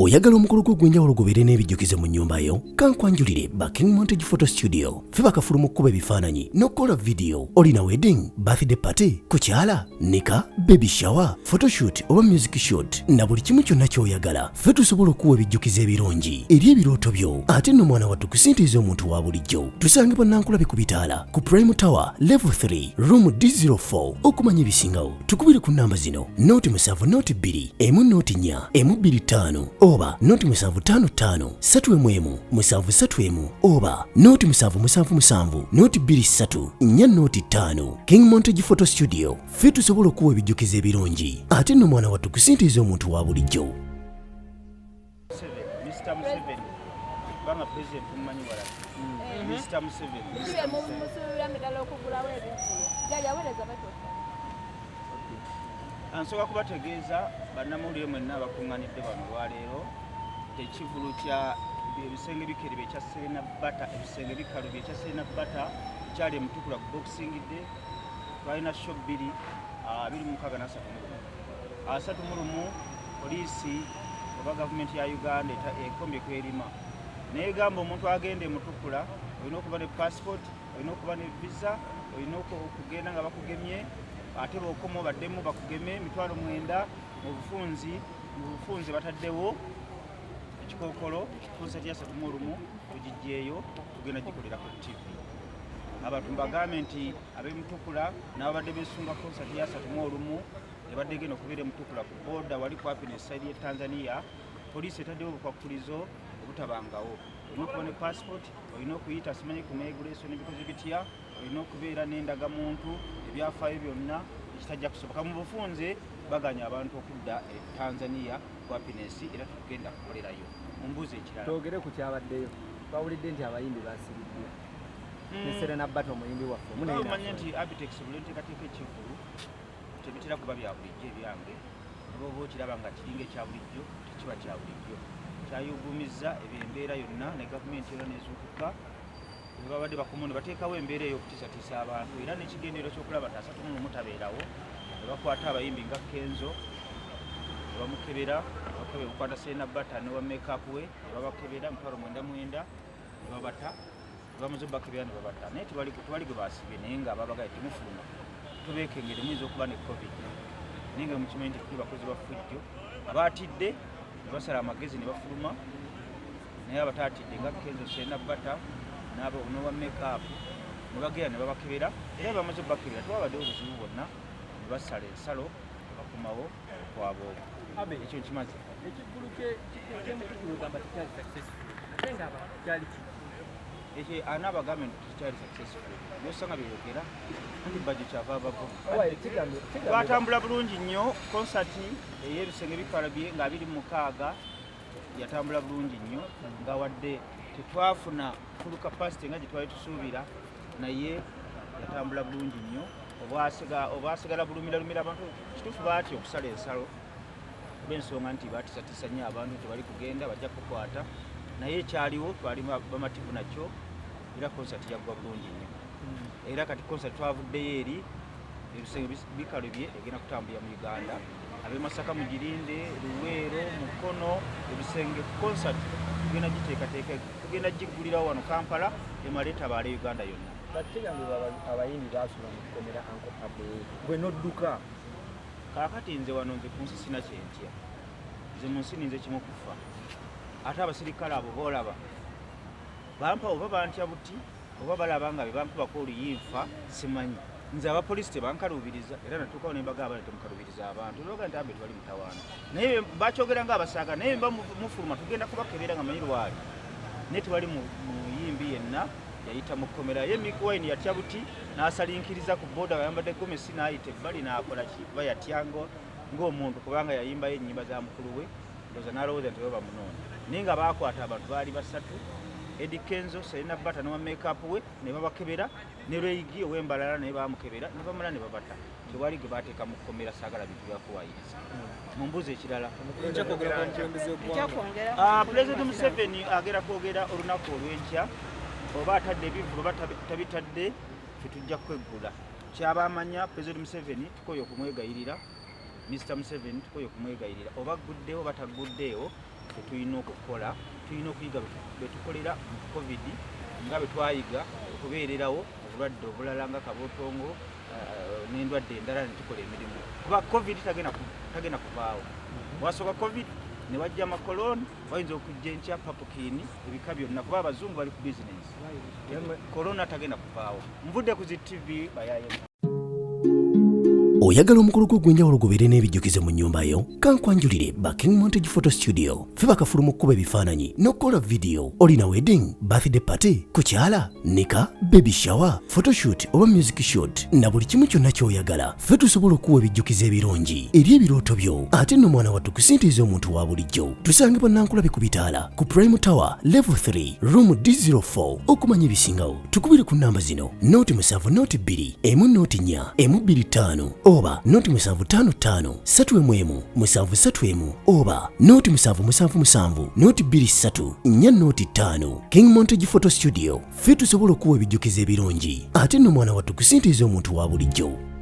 Oyagala omukolo gwo ogw'enjawulo gubeere n'ebijjukizo mu nnyumba yo? Kankwanjulire ba King Montage Photo Studio. Ffe bakafulu mu kkuba ebifaananyi n'okukola vidiyo. Olina wedding, birthday party, kukyala, nika, baby shower, photoshoot oba music shoot na buli kimu kyonna ky'oyagala. Ffe tusobola okukuwa ebijjukizo ebirungi eri ebirooto byo. Ate nno mwana wattu ku ssente ez'omuntu wa bulijjo. Tusangibwa Nankulabe ku bitaala ku Prime Tower Level 3 Room D04. Okumanya ebisingawo tukubire ku namba zino 07 02 1 04 125 oba 0755 311 731 oba 0777 023 405. King Montage Photo Studio, ffe tusobola okuwa ebijjukizo ebirungi ate nno mwana wattu ku ssente ez'omuntu wa bulijjo. Mr. Museveni kubanga president tumumanyi wala. Mr. Museveni okugulawo ebivvulu yayawereza batota. Nsooka kubategeeza bannamawulire mwenna abakuŋŋanidde wano olwaleero, ekivvulu kya ebisenge bikerebe ekya Serena Bata, ebisenge bikalubye ekya Serena Bata kyali emutukula ku Boxing Day. Twalina show 2, 26 na 31. 31 poliisi oba gavumenti ya Uganda ekombye kwerima naye gamba omuntu agenda emutukula olina okuba ne passport, olina okuba ne visa, olina okugenda nga bakugemye, ate bw'okoma obaddemu bakugeme 90,000. Mu bufunze bataddewo ekikookolo. Konsati ya 31 tugijjeeyo, tugenda gikolera ku TV. Abantu mbagambe nti ab'emutukula n'ababadde beesunga konsati ya 31 ebadde egenda okubeera emutukula ku border wali ku Happiness side ye Tanzania, poliisi etaddewo obukwakulizo obutabangawo. Olina okuba ne passport, olina okuyita simanyi ku migration ebikoze bitya, olina okubeera n'endagamuntu, ebyafaayo byonna, ekitajja kusoboka. Mu bufunze baganya abantu okudda e Tanzania ku Happiness, era tetugenda kukolerayo. Mumbuuzi ekirala. Twogere ku kyabaddeyo. Twawulidde nti abayimbi basibiddwa ne Serena Bata, omuyimbi waffe omu naye Omanye n'asobola. Nti Abitex, buli nteekateeka ekivvulu tebitera kuba bya bulijjo ebyange. Oba oba okiraba nga kiringa ekya bulijjo, tekiba kya bulijjo. Kyayugumizza embeera yonna ne gavumenti yonna nezuukuka. Bwe babadde bakomawo ne bateekawo embeera ey'okutiisatiisa abantu, era n'ekigendererwa ky'okulaba nti 31 tabeerawo, ne bakwata abayimbi nga Kenzo ne bamukebera, bakebera okukwata Serena Bata ne wa makeup we ne babakebera 99,000 ne babata. Bamaze bakebera ne babata, naye tebali gwe basibye, naye nga babagaye temufuluma, tubekengere, muyinza okuba ne COVID. Naye nga mukimanyi nti tuli bakozi ba ffujjo. Abaatidde ne basala amagezi ne bafuluma, naye abataatidde nga Kenzo, Serena Bata n'owa makeup ne bagenda ne babakebera, era bamaze bakebera tewabaddewo obuzibu bwonna, ne basala ensalo ne bakomawo okwaboobo. Ekyo nkimaze. Ekivvulu kyemutukulu gamba tekyali successful, ate nga abantu kyali ki? Ekyo ana abagambe nti tekyali successful, nosanga byeyogera anti bajjo kyava abavuma. Owa, Twatambula bulungi nnyo. Konsati ey'ebisenge bikalabye nga 26 yatambula bulungi nnyo, nga wadde tetwafuna full capacity nga gye twali tusuubira, naye yatambula bulungi nnyo. Obwasigala bulumiralumira abantu, kituufu baatya okusala ensalo olw'ensonga nti batisatisa nnyo abantu tebali kugenda, bajja kukwata, naye ekyaliwo twali bamativu nakyo, era konsati yaggwa bulungi nnyo. Era kati konsati twavuddeyo eri ebisenge bikalubye egenda kutambulira mu Uganda. Ab'e Masaka mugirinde, Luweero, Mukono, ebisenge konsati tugenda giteekateeka, tugenda giggulirawo wano Kampala, emale etabaale Uganda yonna. Kigambibwa abayimbi baasula mu kkomera. Uncle Abe, gwe nodduka. Kaakati nze wano, nze ku nsi sina kyentya. Nze mu nsi ninze kimu, kufa. Ate abasirikale abo boolaba bampa oba bantya buti oba balaba nga bebankubako oluyinfa, simanyi. Nze abapoliisi tebankaluubiriza, era natuukawo ne mbagamba nti temukaluubiriza abantu. Nebaga nti ambe tewali mutawaana, naye bakyogera nga abasaaga, naye mba mufuluma tugenda kubakebera nga manyi lwali, naye tewali muyimbi yenna yayita mu kkomera. Ye Mikie Wine yatya buti n'asalinkiriza ku boda nga yambadde gomesi n'ayita ebbali n'akola ki, kuba yatya ng'omuntu, kubanga yayimbayo ennyimba za mukulu we, ndowooza n'alowooza nti baba bamunoonya. Naye nga baakwata abantu baali basatu, Eddy Kenzo, Serena Bata n'owa makeup we, ne babakebera, ne Reigi ow'embalala naye bamukebera, ne bamala ne babata. Tewali gwe bateeka mu kkomera. Saagala bintu byakuwaayiriza. Mu mbuzi ekirala. Ekyakwogera kwa mukulembeze w'eggwanga. Ekyakwongera. Ah, Pulezidenti Museveni agenda kwogera olunaku olw'enkya, oba atadde ebivvulu oba tabitadde, ffe tujja kweggula. Kyaba amanya Pulezidenti Museveni, tukoye okumwegayirira. Mr Museveni, tukoye okumwegayirira, oba agguddewo oba tagguddeewo. Tetulina okukola, tulina okuyiga betukolera mu COVID nga bwe twayiga okubeererawo obulwadde obulala nga kabotongo n'endwadde endala ne tukola emirimu, kuba COVID tagenda kuvaawo. Wasooka COVID ne wajja amakoloni, wayinza okujja enkya papukiini, ebika byonna, kuba abazungu bali ku bizinesi. Korona tagenda kuvaawo. Nvudde ku zi TV bayaye. Oyagala omukolo gwo ogw'enjawulo gubeere n'ebijjukizo mu nnyumba yo? Kankwanjulire ba King Montage Photo Studio. Ffe bakafulu mu kkuba ebifaananyi n'okukola vidiyo. Olina wedding, birthday party, kukyala, nika, baby shower, photoshoot oba music shoot, na buli kimu kyonna ky'oyagala, ffe tusobola okuwa ebijjukizo ebirungi eri ebirooto byo. Ate nno mwana wattu, ku ssente ez'omuntu wa bulijjo. Tusangibwa Nankulabi ku bitaala ku Prime Tower level 3 room D04. Okumanya ebisingawo, tukubire ku namba zino: 0 7 02 1 04 1 25 oba 0755 3 1 7 3 1 oba 0777 0 23 4 05. King Montage Photo Studio, ffe tusobola okuwa ebijjukizo ebirungi, ate nno mwana wattu, ku ssente ez'omuntu wa bulijjo.